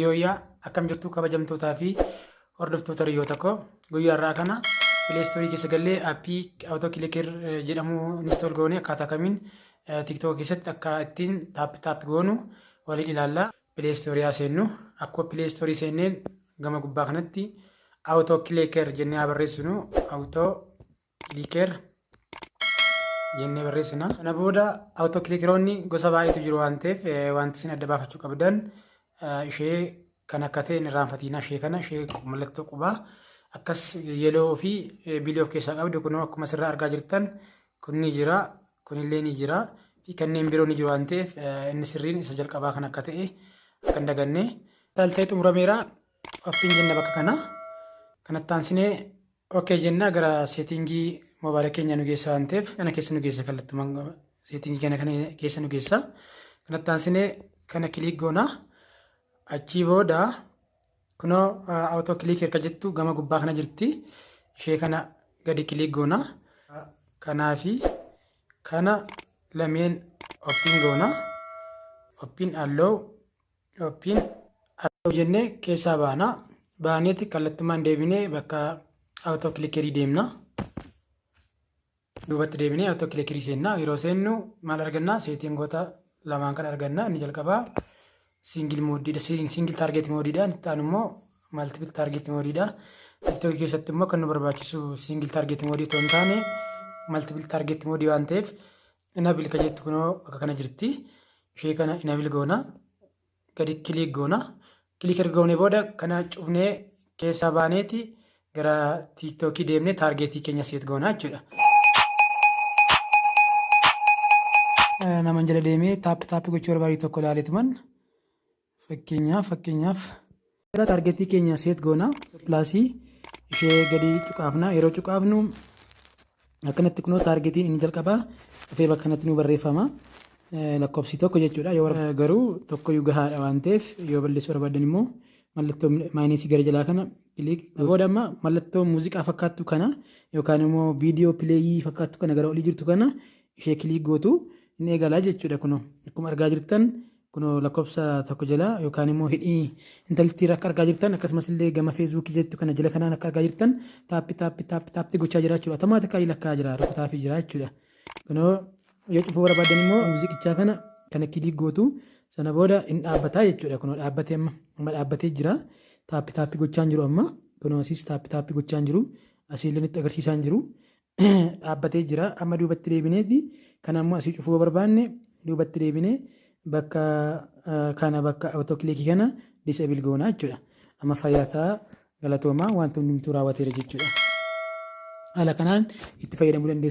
Yooyyaa akkam jirtu kabajamtootaa fi hordoftoota hiriyoota koo? Guyyaa har'aa kana Play Store keessa gallee aappii Auto Clicker jedhamu install goone akkaataa kamiin TikTok keessatti akka ittiin taap taap goonu waliin ilaalla. Play Store haa seennu. Akkuma Play Store seenneen gama gubbaa kanatti Auto Clicker jennee haa barreessinu. Auto Clicker jennee barreessina. Kana booda auto clickeroonni gosa baay'eetu jiru waan ta'eef, wanti isin adda baafachuu qabdan ishee kan akka ta'e hin irraanfatina. Ishee kana, ishee mallattoo qubaa akkas yellow fi blue of keessaa qabdu. Kunoo akkuma asirraa argaa jirtan kun ni jira, kunillee ni jira fi kanneen biroo ni jiru waan ta'eef, inni sirriin isa jalqabaa kan akka ta'e akka hin daganne. Ta'ee xumurameera. Open jenna bakka kana. Kanatti aansinee okay jenna. Gara settingii moobaayila keenya nu geessa waan ta'eef, kana keessa nu geessa, kallattumaan settingii kana keessa nu geessa. Kanatti aansinee kana click goona. Achii booda kunoo auto click erga jettu gama gubbaa kana jirti. Ishee kana gadi click goona. Kanaa fi kana lameen open goona. Open, allow, open, allow jennee keessaa baana. Baaneeti kallattumaan deebinee bakka auto clickerii deemna. Duubatti deebinee auto clickerii seenna. Yeroo seennu maal arganna? Settingoota lamaan kan arganna. Inni jalqabaa single modeiidha. Single target modeiidha. Inni itti aanu immoo multiple target modeiidha. TikTokii keessatti immoo kan nu barbaachisu single target modeii otoo hin taane multiple target modeii waan ta'eef, enable ka jettu kunoo bakka kana jirti. Ishee kana enable goona. Gadi click goona. Click erga goonee booda kana cufnee keessaa baaneeti gara TikTokii deemnee targetii keenya set goona jechuudha. Naman jala deemee tap tap gochuu barbaadu tokko ilaaleetuman fakkeenyaaf gara targetii keenya set goona. Plusii ishee gadi cuqaafna. Yeroo cuqaafnu akkanatti kunoo targetiin inni jalqabaa dhufee bakka kanatti nu barreeffama. Lakkoofsi tokko jechuudha. Yoo garuu tokkoyyuu gahaadha waan ta'eef, yoo balleessuu barbaadan immoo mallattoo minusii gara jalaa kana click. Booda amma mallattoo muuziqaa fakkaattu kana yookaan immoo viidiyoo playii fakkaattu kana gara olii jirtu kana ishee click gootu, inni eegalaa jechuudha. Kunoo akkuma argaa jirtan, kunoo lakkoofsa tokko jala yookaan immoo hidhii intalittii akka argaa jirtan, akkasumas illee gama Facebookii jettu kana jala kanaan akka argaa jirtan tap tap tap tapti gochaa jira jechuudha. Automatically lakkaa'aa jira, rukutaafii jira jechuudha. Kunoo yoo cufuu barbaadan immoo muuziqichaa kana click gootu. Sana booda hin dhaabbataa jechuudha. Kunoo dhaabbatee, amma dhaabbatee jira. Tap tap gochaa jiru amma. Kunoo asiis tap tap gochaa jiru. Asiillee nutti agarsiisaa jiru. Dhaabbatee jira. Amma duubatti deebineeti kana ammoo asii cufuu barbaanne duubatti deebinee bakka kana, bakka auto clickii kana disable goonaa jechuudha. Amma fayyaa galatoomaa, wanta hundumtuu raawwateera jechuudha. Haala kanaan itti fayyadamuu dandeessu.